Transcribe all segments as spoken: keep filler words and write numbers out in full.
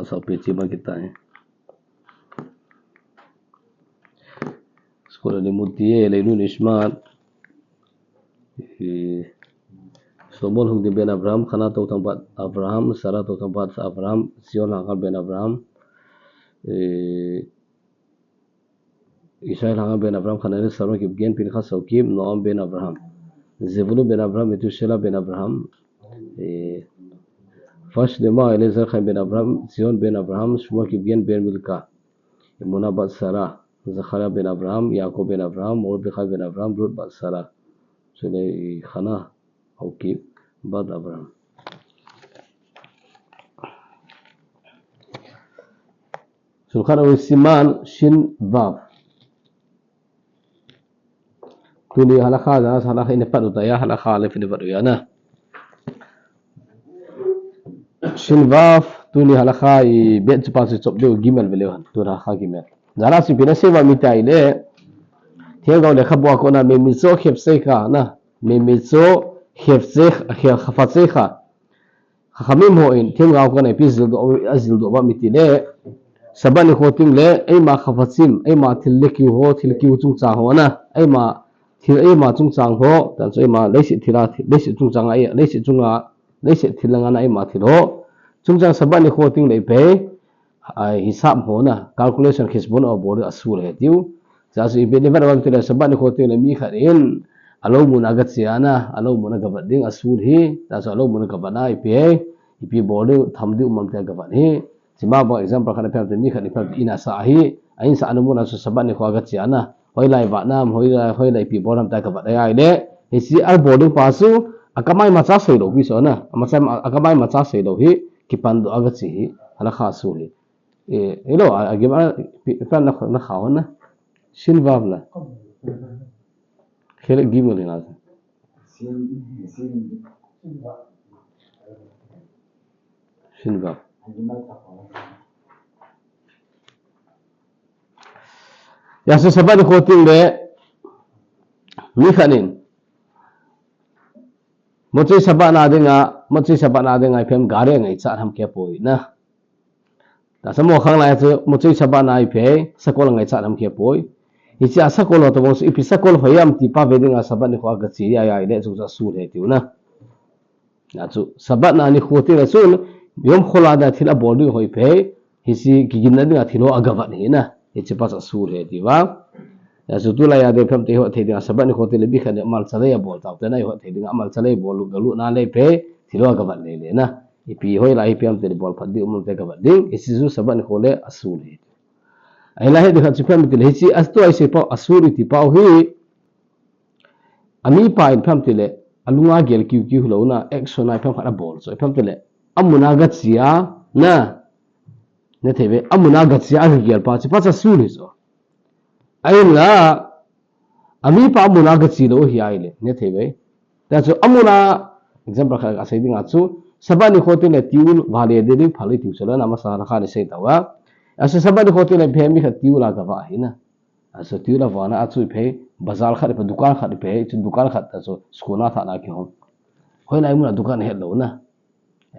Asa pe chi ma kita hai. School ni muti e, Leilun Ishmat. Eh, Shlomo Lhungdim ben Abraham, Chana Touthang bat Abraham, Sarah Touthang bat Abraham, Zion Lhangkhan ben Abraham. Eh, Ishai Lhangkhan ben Abraham, Chana Sarah Kipgen, Pinchas Haokip, Noam ben Abraham. Zevulun ben Abraham, Methuselah ben Abraham. Eh, Fash Dema, Eliezer Chaim ben Abraham, Zion ben Abraham, Shmuel Kipgen ben Milka. Emuna bat Sarah, Zechariah ben Abraham, Yaakov ben Abraham, Mordechai ben Abraham, Ruth bat Sarah. Chule Chana Haokip bat Abraham. Shulchan Aruch siman Shin Vav. Tuni halakha na, halakha ina padu ta ya, halakha le fini padu ya na. Shin Vav, tuni halakha i bet chu pa chu chop deu Gimel ve leu hen, tu halakha Gimel. Jana si pina seva mi tai le. Thengau le khabu a kona me mi cho khep sei kha na. Me mi cho khep sei, khep kha fa sei kha. Kha kha mi mo in, thengau kona ipi zil do, a zil do ba mi ti le. Sabat ni kho ting le, eima kha fa chim, eima thil le kiu ho, thil kiu chung chang ho na. Eima thil eima chung chang ho, tan chu eima leiset thil a, leiset chung chang a, leiset chung a, leiset thil lang a na eima thil ho. Chung chang Sabat ni kho ting le pe, ai hisab ho na, calculation khesbon a bol a sul he tiu. Cha su ipi ni vat vat tu le Sabat ni kho ting le mi khat in, alo mun a ga chia na, alo mun a ga vat ding a sul hi, cha su alo mun a ga vat na ipi he, ipi bol ding, tham ding um am te ga vat hi. Sima ba example khat na pem te mi khat ni pem te ina sa hi, a in sa anu mun a su Sabat ni kho a ga chia na. Hoilai vat nam, hoilai, hoilai ipi bol nam ta ka vat ai le. Hi si al bol ding pa su, a kamai ma cha sei lo pi so na. A ma cha, a kamai ma cha sei lo hi, kipan do a ga chi hi, halakha su hi. E, hello, a, a gim a, pi, pan na, na kha ho na. Shin Vav la. Khele gim le na. Shin Vav. Ya su Sabat ni kho ting le mi khat in. Mochei Sabat na ding a, Mochei Sabat na ding a, ipi ham gari a ngai cha ham ke poi na. Ta sa mo khang lai chu, Mochei Sabat na ipi, sakol a ngai cha ham ke poi. Hi cha sakol ho to bong su ipi sakol ho yam ti pa ve ding a Sabat ni kho a ga chi ya ya le chu cha su le tiu na. Ya chu, Sabat na ni kho ti le sun, Yom Chol a da thil a bol ding hoi pe, hi si kigin na ding a thil ho a ga vat hi na, hi chi pa sa su le ti va. Ya chu tu la ya de pem te ho thei ding a Sabat ni kho ti le bi kha de mal cha le ya bol tau te na ho thei ding a mal cha le bol lu ga lu na le pe, thil ho a ga vat le le na. Ipi hoilai ipi am te bol phat ding um te ga vat ding, hi si chu Sabat ni kho le a su le. Ai la he de kha chu pem ti le hi si a tu ai se pa a su ri ti pa hi. A mi pa in pem ti le, a lunga gel kiu kiu lo na, action a pem khat a bol. So, pem ti le, a mun a ga chia, na, ne thei ve, a mun a ga chia a gel pa, chi pa cha su ni so. Ai la, a mi pa a mun a ga chi lo hi ai le, ne thei ve. Ta chu a mun a, example khat a sei ding a chu, Sabat ni kho ti le, tiu va le de ding pha le tiu so la, na ma sa la kha ni sei ta wa. A se Sabat ni kho ti le, phe mi khat tiu la ga va hi na. A so tiu la vana a chu ipi, bazar khat ipi, dukan khat ipi, chu dukan khat ta chu school na tha na ki hong. Hoilai mun a dukan het lo na.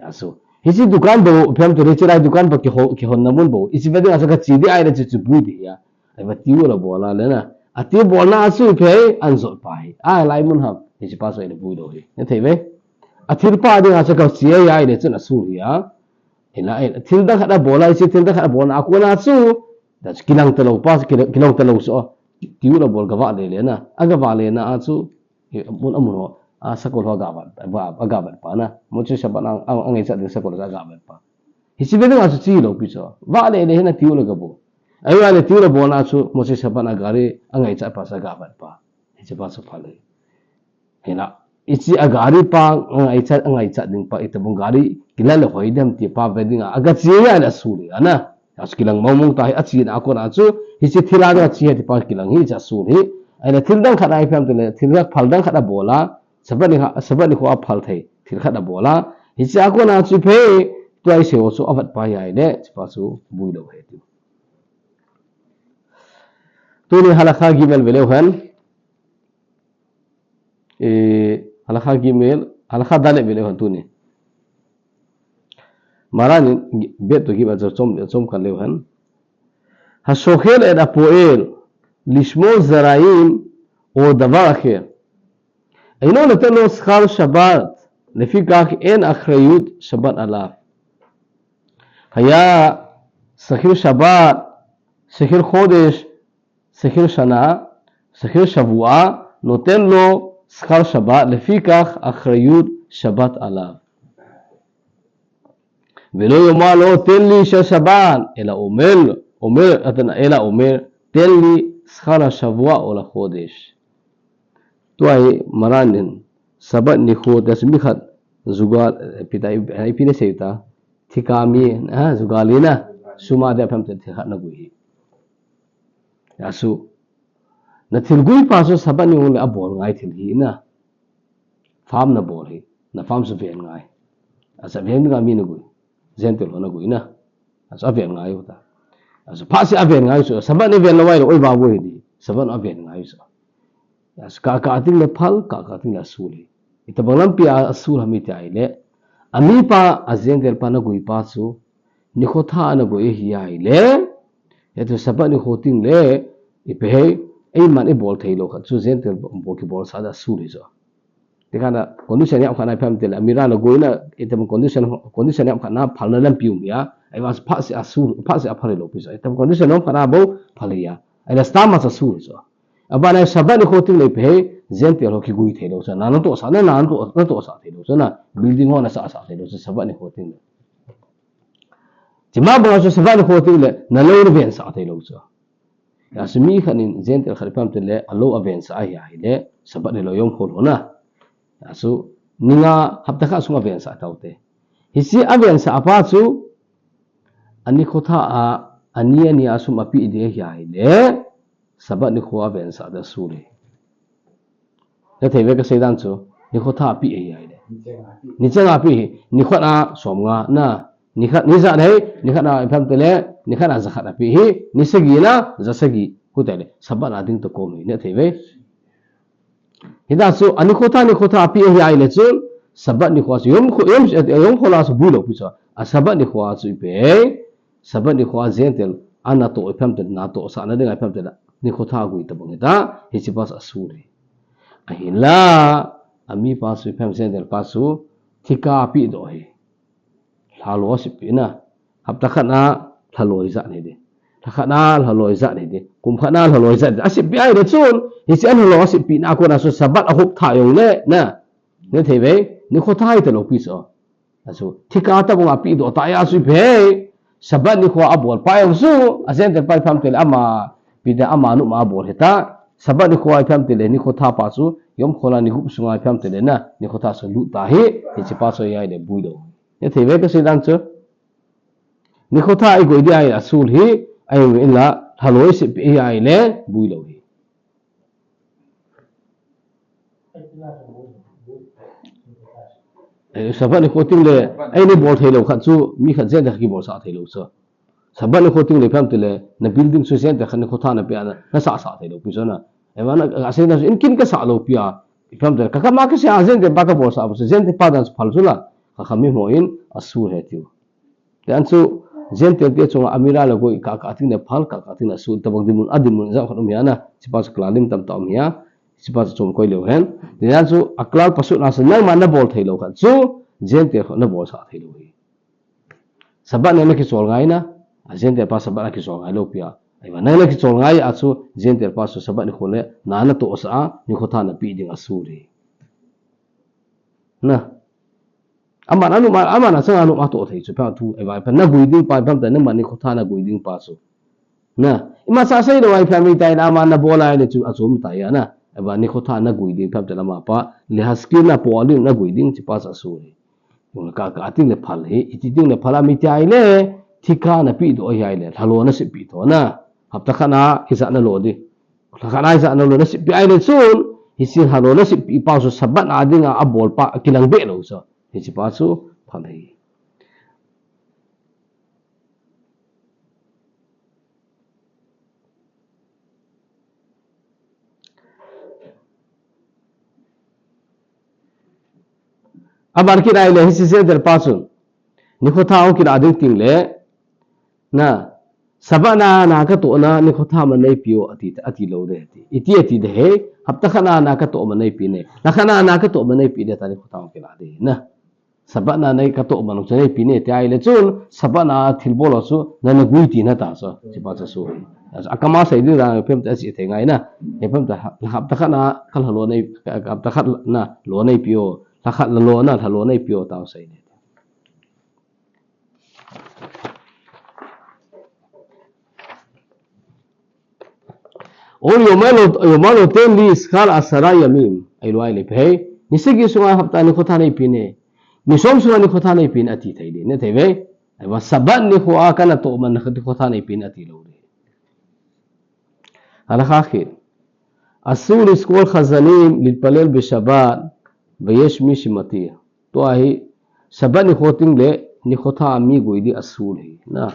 A so. Hi si dukan bo, pem tu hi chi lai dukan bo ki ho, ki hon na mun bo. Hi si ve ding a so ka chi di ai le chu chu bui di ya. Ai va tiu la bol a le na. A tiu bol na a chu ipi, an zot pa hi. Ai lai mun ham. Hi si pa so ai le bui lo hi. Ne thei ve. A thil pa ding a so ka chi ai ai le chu na su hi ya. Hi na ai, thil dang khat a bol a, hi si thil dang khat a bol na a ko na chu. Da chu kilang ta lo pa, kilang, kilang ta lo so. Tiu la bol ga va le le na. A ga va le na a chu. Mun a mun ho. A sakol ho ga vat. A ga vat pa na. Mochei Sabat na a, a ngai cha ding sakol ga vat pa. Hi si ve ding a chu chi lo pi so. Va le le hi na tiu la ga bol. Ai va le tiu la bol na chu. Mochei Sabat na gari a ngai cha pa sa ga vat pa. Hi si pa so pha le. Hi na, i chi a gari pa, a ngai cha, a ngai cha ding pa, i ta bung gari, kila le hoi dem ti pa ve ding a, a ga chi ya le a su le, a na. A su kilang mong mong ta hi, a chi na a ko na chu, hi si thil a ga chi ti pa kilang hi cha su le. Ai le thil dang khat ai pem tu le, thil dang phal dang khat a bol a, Sabat ni kha, Sabat ni kho a phal thei, thil khat a bol a. Hi si a ko na chu pe, tu ai se o chu a vat pa ya le, chi pa chu bui lo he tu. Tuni halakha Gimel ve leu hen. Eh, halakha Gimel, halakha Dalet ve leu hen tuni. Maran in bet to gim a chom, chom khat leu hen. השוקל את הפועל לשמור זרעים או דבר אחר, אינו נותן לו שכר שבת, לפיכך אין אחריות שבת עליו. היה שכיר שבת, שכיר חודש, שכיר שנה, שכיר שבוע, נותן לו שכר שבת, לפיכך אחריות שבת עליו. ולא יאמר לו תן לי של שבת, אלא אומר, אומר, אלא אומר תן לי שכר השבוע או לחודש. Tua hi Maran in Sabbath nikho te simi khat jugal, eh, pita, eh, ipi nasei ta, thika mi, ah, jugal ina, sum a dia phamte thil khat nagui hi. Asu, na thil gui pa chu Sabbath nikho le abol ngai thil hi na. Farm nabol hi, na farm chu ven ngai. Asu aven ngai mi nagui. Gentile ho nagui na. Asu aven ngai u ta. Asu phat seh aven ngai u chu. Sabbath ni ven lou vai lou oi ba bu hi di. Sabbath aven ngai u chu. Asu kah kah ting le phal, kah kah ting le asul hi. Itabang lampi a asul ham iti ahile, amipa a Gentile pa nagui pa chu, nikho tha nagui ahi ahile, hichu Sabbath nikho ting le, ipi hei, eiman ibol thei lou khat chu Gentile bol kibolsah a asul hi chu. Tikhan a condition jat khat na ipi ham tile, amira nagui na, itabang condition, condition jat khat na phalna lampi um hi a, ahivang phat seh asul, phat seh aphal lou pi chu. Itabang condition jat khat na bou phal hi a, ahile stamach asul hi chu. Abana Sabbath nikho ting le ipi hei, Gentile ho kigui thei lou chu, na, natohsah, na, na, natoh, natohsah thei lou chu, na, building ho nasah, sah thei lou chu, Sabbath nikho ting le. Chima banga chu Sabbath nikho ting le, na lou navensah thei lou chu. Asu mi khat in Gentile khat ipi ham tile, alou avensah ahi ahile, Sabbath ni lou jom khol ho na. Asu, ni nga hapta khat sung avensah tau te. Hiche avensah pa chu, anikho tha a, ani ani a sum api di ahi ahile, Sabbath nikho avensah a asul hi. Na thei ve kasei dan chu, nikho tha api ahi ahile. Ni chang api hi, nikhat a som nga na, nikhat, ni ja nei, nikhat a ipi ham tile, nikhat a ja khat api hi, ni sagi na, ja sagi, hu tile, Sabbath a ding toh kom hi, na thei ve. Hita chu, anikho tha, nikho tha api ahi ahile chu, Sabbath nikho chu, jom kho, jom, jom khol a chu bui lou pi chu, a Sabbath nikho a chu ipi hei, Sabbath nikho a Gentile, anatoh ipi ham tile, natohsahna dinga ipi ham tile, nikho tha agui tabang hita, hiche pa chu asul hi. Ahinla, amipa chu ipi ham Gentile pa chu, thika api doh hi. Lhalou asep pi na. Hapta khat na lhalou ijat nei di. Lha khat na lhalou ijat nei di. Kum khat na lhalou ijat nei di. Asep pi ahile chun, hiche alhalou asep pi na kona chu Sabbath ahop tha jong le, na. Na thei ve, nikho tha hi talou pi chu. Asu, thika tabang api doh ta a chu ipi hei. Sabbath nikho abol pa jong chu, a Gentile pa ipi ham tile ama, pi da ama nu ma abol hita. Sabbath nikho ipi ham tile nikho tha pa chu, jom khol a ni gup sunga ipi ham tile na, nikho tha chu lut ta hi, hiche pa chu ahile bui lou. Na thei ve kasei dan chu. Nikho tha igui di ahile asul hi, ahin la, lhalou isep pi ahile, bui lou hi. Eh, Sabbath nikho ting le, eini bol thei lou khat chu, mi khat Gentile khat kibolsah thei lou chu. Sabbath nikho ting le ipi ham tile, na building chu Gentile khat nikho tha na pe a na, nasah sah thei lou pi chu na. Ahivang na, asei na chu in kin kasah lou pi a, ipi ham tile, kakam a kasei a Gentile pa kabolsah a chu, Gentile pa dan chu phal chu la, kakam mi mo in, asul hi tiu. Tichu, Gentile te chunga amira le goi kah kah ting le phal, kah kah ting le asul, tabang dinmun, adinmun jat khat um hi a na, hiche pa chu klalim tamtah um hi a, hiche pa chu chom koi leu hen. Tichu, aklal pasut na chu nangma nabol thei lou khat chu, Gentile khat nabolsah thei lou hi. Sabbath ni a nakichol ngai na, a Gentile pa Sabbath a kichol ngai lou pi a. Ahivang nang nakichol ngai a chu, Gentile pa chu Sabbath nikho le, na natohsah a, nikho tha napi ding asul hi. Na. Aman anu ma, aman achang anu ma toh thei chu, pha thu, ahivang, pha nagui ding pa, pha ta nangma nikho tha nagui ding pa chu. Na, ima sa sei lou a ipi ham itai na ama nabol a ahile chu achom ta a na. Ahivang nikho tha nagui ding pha tile ama pa, le haskil na po a ding nagui ding hiche pa chu asul hi. Kah kah ting le phal hi, iti ting le phal a mi ti ahile, thika napi doh ahi ahile, lhalou nasep pi tho na. Hapta khat na, hijat nalou di. Lha khat na hijat nalou nasep pi ahile chun, hiche lhalou nasep pi pa chu Sabbath a dinga abol pa, kilang be lou chu. Hiche pa chu phal hi. Aban kit ahile hiche Gentile pa chun. Nikho tha hung kilah ding teng le, na, Sabbath na, na katoh na, nikho tha man neipe o, ati, ati lou ding ahi. Iti, ati ding ahi, hapta khat na, na katoh man neipe ne. Lha khat na, na katoh man neipe ding ta nikho tha hung kilah ding, na. Sabbath na nei katoh man chu neipe ne, ti ahile chun, Sabbath na thilbol chu, na na gui tina ta chu, hichepa chu asoh. Akam a sei ding dan, phem ta asei thei ngai na. He phem ta, hapta khat na, ka lha lo nei, hapta khat na, lo neipe o, lha khat na lo na, lha lo neipe o, ta sei ne. Or yomai lo, yomai lo ten li iskal asara yamim. Ai lo ai le pe. Ni sagi sunga hapta nikho tha neipe ne. Ni som sunga nikho tha neipe ne ati thei ding. Ne thei ve. Ai va Sabbath nikho a kana toh man nikho tha neipe ne ati lou ding. Halakha khat. Asur liskol chazanim litpalel bishabbat veyesh mi shimatir. Tua hi, Sabbath nikho teng le, nikho tha mi gui ding asur ahi, na.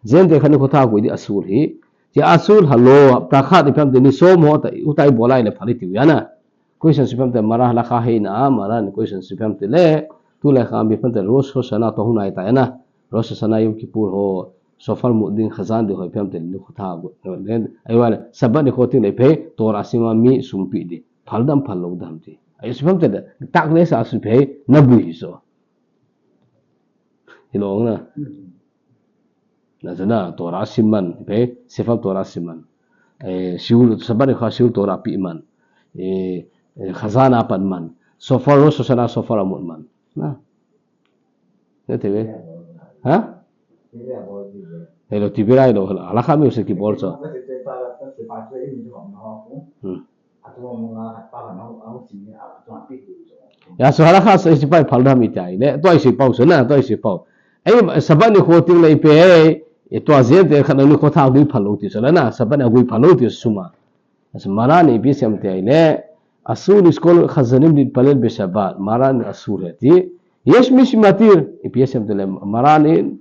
Jen te kha nikho tha gui ding asur ahi. Ti asur halo, hapta khat ipi ham ti ni som ho ta, uta ibol a ile phal i tiu ya na. Question ipi ham ti Mara halakha hei na, Mara ni question ipi ham ti le, tulai kha mi ipi ham ti Rosh Hashanah toh hung nai ta ya na. Rosh Hashanah Yom Kippur ho, shofar mu ding khazan ding ho ipi ham ti nikho tha gui. Ai va le, Sabbath nikho teng le pe, Torah sim a mi sum pe ding. Phal dem phal lou dem ti. Ai ipi ham ti le, tak le sa su pe, na gui hi so. Hilou na. Na chu na, Torah sim man, pe, Sefer Torah sim man. Eh, shiur, Sabbath nikho shiur Torah pe man. Eh, eh, khazan a pan man. Shofar Rosh Hashanah shofar a mu man. Na. Ne thei ve. Ha? Hello, ti ve lai lo, halakha mi se kibol chu. Hmm. Ya, so halakha so isi pai phal dem iti ai le, tua isi pau so na, tua isi pau. Ai, Sabbath nikho teng le ipi, e tua jen te khat nikho tha gui phal lou ti so la na, Sabbath a gui phal lou ti suma. Asa Mara ni ipi asei em ti ai le, asur liskol chazanim litpalel bishabbat, Mara ni asur ahi ti. Yesh mi shimatir, ipi asei em ti le, Mara ni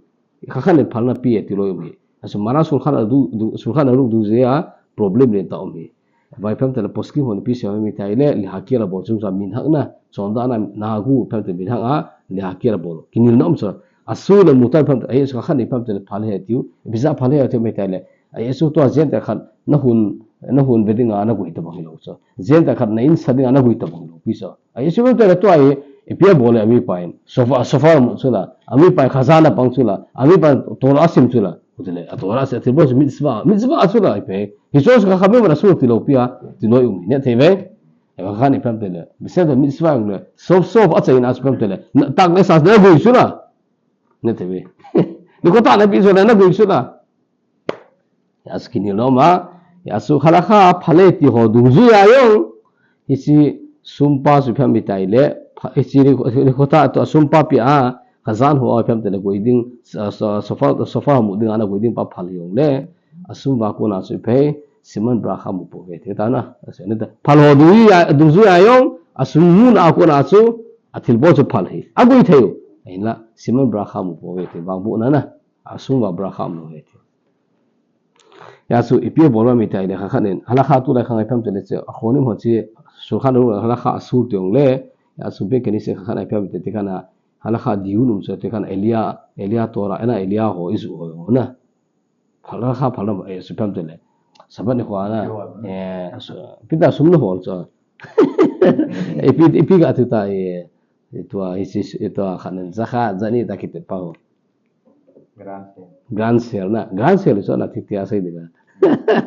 Kha khat in phalna pe e ti loi um hi. Achu Mara Shulchan Aruch du, du, Shulchan Aruch dungjuiya problem lentah um hi. Vai phem tele poskim hon ipi asei em ti ai le, lehakel abol chung sa minhag na, chondan a, nagu phem tele minhag a, lehakel abol. Kinelna um chu. Asur le mutar phem tele, ai chu kha khat in phem tele phal ahi tiu, ipi jeh a phal ahi tiu em ti ai le. Ai chu tua jen tah khat nahon, nahon ve dinga nagui tabang hilou chu. Jen tah khat na insa dinga nagui tabang hilou pi chu. Ai chu tele tua hi, ipi abol le amipa in. Shofar, shofar amu chu la, amipa in khazan apang chu la, amipa in Torah asim chu la. Kutile, a Torah asim, athilbol chu mitzvah, mitzvah chu la, ipi. Hichu kha khat in asur tilou pi a, tiloi um hi, neh thei ve. Ai kha khat in phem tele, besides the mitzvah le, sof, sof achaina chu phem tele, na, tak le sa nagui chu la. Neh thei ve. Nikho tah nape chu la, nagui chu la. Achu kinelna um a, achu halakha phal e ti ho dungjuiya jong, hiche sumpa chu phem em ti ai le, pha-, hiche ni, nikho tah tua sumpa pe a, khazan ho a phem tele gui ding, sa-, sa-, shofar, shofar mu dinga nagui ding pa phal jong le, asum uva kona chu ipi, siman bracha mu pouve ti ta na, achu neh ta. Phal ho dungjuiya, dungjuiya jong, asum muna a kona chu, athilbol chu phal hi. Agui thei u. Ahinla, siman bracha mu pouve ti vang bu na na. Asum uva bracha mu ve ti. Achu ipi abol em ti ai le kha khat in, halakha tulai kha ngai phem tele chu, achronim ho chu, Shulchan Aruch halakha asur ti jong le, achu beit knesset kha khat in phem tele ti kha na, halakha diun um chu ti kha na, Elia, Elia Torah, ena Elia ho, isu ho, na. Halakha phal na, eh, chu phem tele. Sabbath nikho na, eh, chu, ipi ta sum na hol chu. Ipi, ipi ga tu ta, eh, tua, hiche, tua khat in, zakha, zani ta kiti pa ho. Grand sale. Grand sale na. Grand sale chu na thipthip a sei ding a.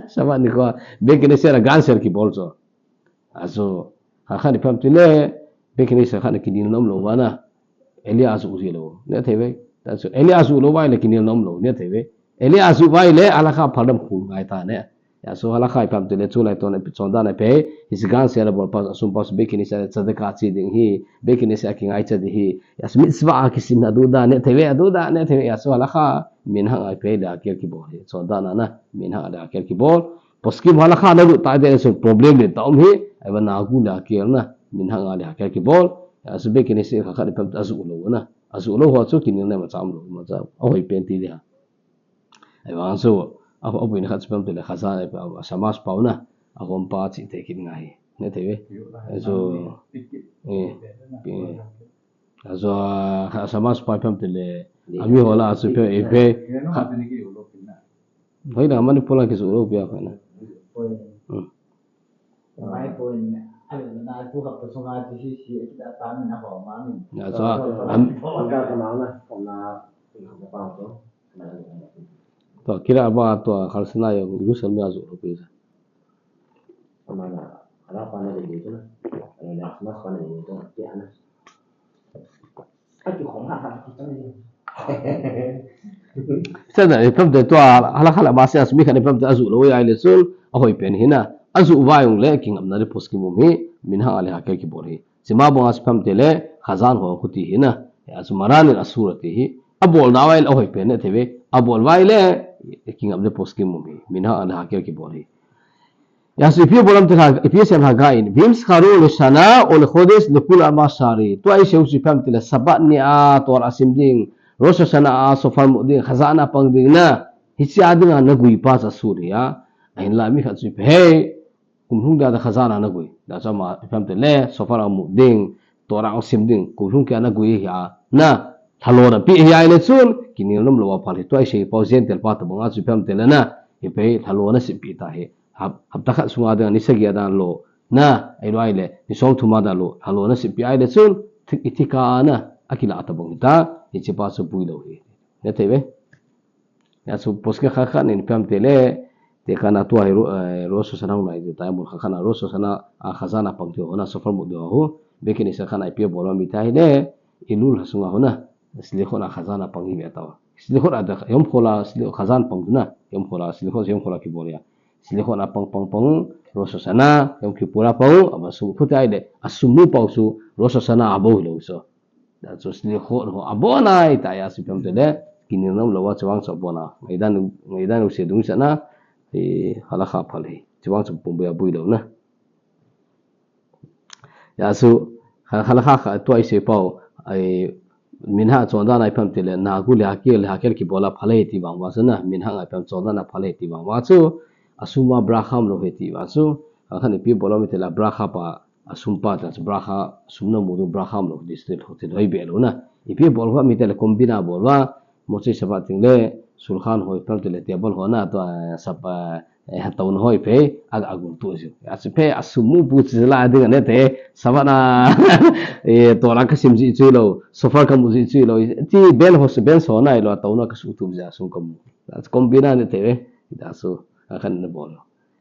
Sabbath nikho, beit knesset a grand sale kibol chu. Achu, kha khat in phem tele, beit knesset khat in kinelna um lou uva na. Elia achu ji lou. Neh thei ve. Achu, Elia achu lou uva le kinelna um lou. Neh thei ve. Elia achu uva le, halakha phal dem khul ngai ta ne. Achu halakha ipi ham tile chulai tona chondan a ipi, hiche grand sale abol pa, asum pa chu beit knesset a tzedakah che ding ahi, beit knesset a kingaicha ding ahi, achu mitzvah a kisim aduh dan, neh thei ve, aduh dan, neh thei ve, achu halakha minhag a ipi lehakel kibol ahi, chondan a na, minhag a lehakel kibol, poskim halakha na lut tai te chu problem lentah um ahi, ahivangin nagu lehakel na, minhag a lehakel kibol, achu beit knesset kha khat in phem ajuh lou na, ajuh lou ho chu kinelna imacha um lou, imacha, ahoi pen ti ding ahi. Ahivang chu, a, aboina khat chu phem tele khazan, a, a, shamash pau na, agom pa chih te kit ngai. Neh thei ve. Achu, eh, eh, Ajo, a, Hamas pa ipi ham itile, ami ho lah a chu ipi, ipi. Hoilang Manipur lang kijoh lou pi a, hoilang. Hmm. Ajo, am, to, kila ba to, Khalsana jong, Jerusalem a joh lou pi a. Chana, ipi ham itile tua, halakha lah a masa a chu mi khat ipi ham itile ajoh lou ahile chun, ahoi pen hi na. Ajoh uva jongle, kingapna ding poskim um hi, minhag a le hakel kibol hi. Chuma banga chu ipi ham itile, Khazan ho khuti hi na. Achu Maran in asur ati hi. Abol nauva ahile ahoi pen na thei ve. Abol uva ahile, kingapna ding poskim um hi. Minhag a le hakel kibol hi. Hijeh a chu ipi bol ham itile, ipi asei em Haggai in, Vimscharu leshana o lechodesh lekula ma shari. Tua isei u chu ipi ham itile, Sabbath ni a Torah sim ding, Rosh Hashanah a shofar mu ding, Khazan a pang ding na, hiche a dinga nagui pa chu asur hi a. Ahinla mi khat chu ipi, hei, kum lhung dia Khazan a nagui. Hijeh a chu ama ipi ham itile, shofar amu ding, Torah asim ding, kum lhung keiya nagui hi a, na, lhalona pe hi ahile chun, kinel nom lou a phal hi, tua isei pau Gentile pa tobang a chu ipi ham itile na, ipi, lhalona sempeh ta hi. Hap-, hapta khat sunga dinga ni sagi a dan lo, na, ahilou ahile, ni somthum a dan lo, lhalona sempeh ahile chun, thi-, ithika a na, akilah tobang hita, hiche pa chu bui lou hi. Na thei ve. Hijeh a chu poskim khat khat in ipi ham itile, tekahna tua hi Ro-, eh, Rosh Hashanah hung nai ding tai, mun khat khat na Rosh Hashanah a Khazan a pang ding ho na, shofar mu ding ho. Bekin isa khat na ipi abol ham itile, Elul lha sunga ho na, Slichot a Khazan a pang hi ve tao. Slichot a da, Yom Kippur a Sli-, Khazan pang tu na, Yom Kippur a, Slichot, Yom Kippur a kibol a. Slichot a pang, pang, pang, Rosh Hashanah, Yom Kippur a pang, ama sum khu te ahile, asum mu pau chu, Rosh Hashanah a bou hilou chu. Hijeh a chu Slichot ho abon a, hijeh a chu ipi ham itile, kinel nom lou a, chuvang chu abon a. Ngaidan, ngaidan u se dung sa na, eh, halakha phal hi. Chuvang chu pumbe abui lou na. Hijeh a chu, ha-, halakha khat tua isei pau, ai, minhag chondan a ipi ham itile, nagui le hakel, le hakel kibol a phal ahi ti vang uva chu na, minhag a ipi ham chondan a phal ahi ti vang uva chu, asum a bracha umlou ahi ti uva chu, khat khat in ipi bol ham itile, bracha pa, asum pa ta chu bracha, sum na mu ding bracha umlou, distri ho, tin hoi be lou na. Ipi bol uva mi te le combine bol uva, Motzei Shabbat teng le, shulchan ho ipi ham itile, table ho na, tua, eh, sap, eh, eh, hatouna ho ipi, a, agul tu jiu. Achu ipi, asum mu pu chu la ding a ne te, Shabbat a, eh, Torah kasim ji chu lou, shofar kamu ji chu lou, ti ben ho, ben so na lou, touna kasu tu ji asum kamu. Achu combine ne te ve, hijeh a chu, a khan na bol.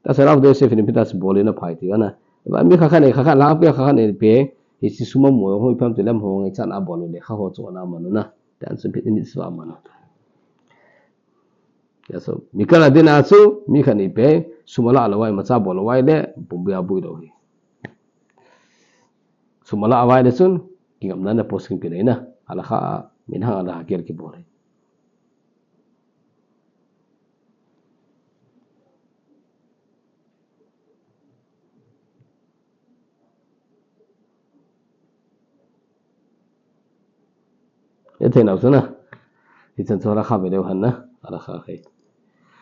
Tahsa Rav Dov Yosef in ipi ti asei bol in aphai ti ana. Ba mi khat khat in, khat khat in la pe, khat khat in pe. Hiche sum amu ho ipi ham itile, ho ngaichat a bol le kha ho chu ana manu na. Ti an sum pit in sum amanu. Hijeh a chu, mi khat a dinga chu, mi khat in pe, sum ala lou uva, imacha bol lou uva le, pumbe abui lou hi. Sum ala uva le chun, kingapna ding poskim kinei na. Halakha, minhag a le hakel kibol hi. Ithei nau chu na. Hichan chu halakha ve leu hen na. Halakha hi.